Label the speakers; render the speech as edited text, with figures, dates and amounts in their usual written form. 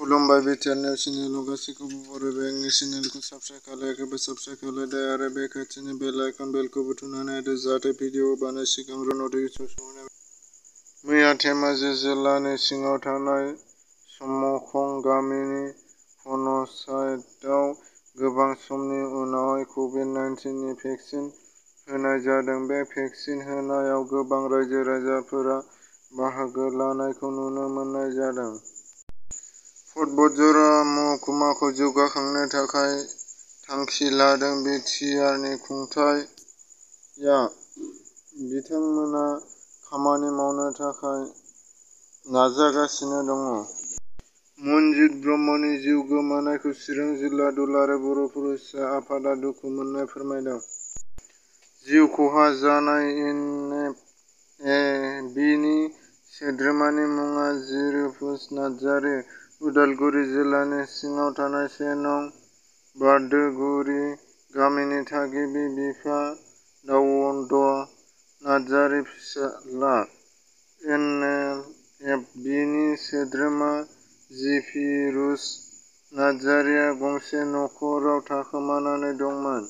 Speaker 1: खुलुमबाय BTR news चेनेलाव गासैखौबो बरायबाय। आंनि चेनेलखौ साबस्क्राइब खालायाखैबा साबस्क्राइब खालामदो आरो बे खाथिनि बेल आइकन बेलखौबो थुनानै होदो जाहाथे भिडिअ बानाय सिगां नटिफिकेसन सहैनाय। मैया धेमाजि जिल्लानि सिङाव थानाय समखं गामिनि पन्चायतआव गोबां समनि उनाव कभिड-19 नि भेक्सिन होनाय जादों। बे भेक्सिन होनायाव गोबां रायजो-राजाफोरा बाहागो लानायखौ नुनो मोननाय जादों। पर्बतझरा महकुमाखौ जौगाखांहोनो थाखाय थांखि लादों बिटिआरनि खुंथायआ। बिथांमोना खामानि मावनो थाखाय नाजागासिनो दङ। मनजित ब्रह्मनि जिउ गोमानायखौ चिरां जिल्ला दुलाराय बर' फरायसा आफादआ दुखु मोननाय फोरमायदों। जिउ खहा जानाय एन.एफ.बि.नि सोद्रोमानि मुङा जिरफुस नार्जारि। उदालगुरि जिल्लानि सिङाव थानाय 1 नं. बारदोगुरि गामिनि थागिबि बिफा दाउद नार्जारि फिसाला एन.एफ.बि.नि सोद्रोमा जिफिरुस नार्जारिया गंसे नख'राव थाखोमानानै दंमोन।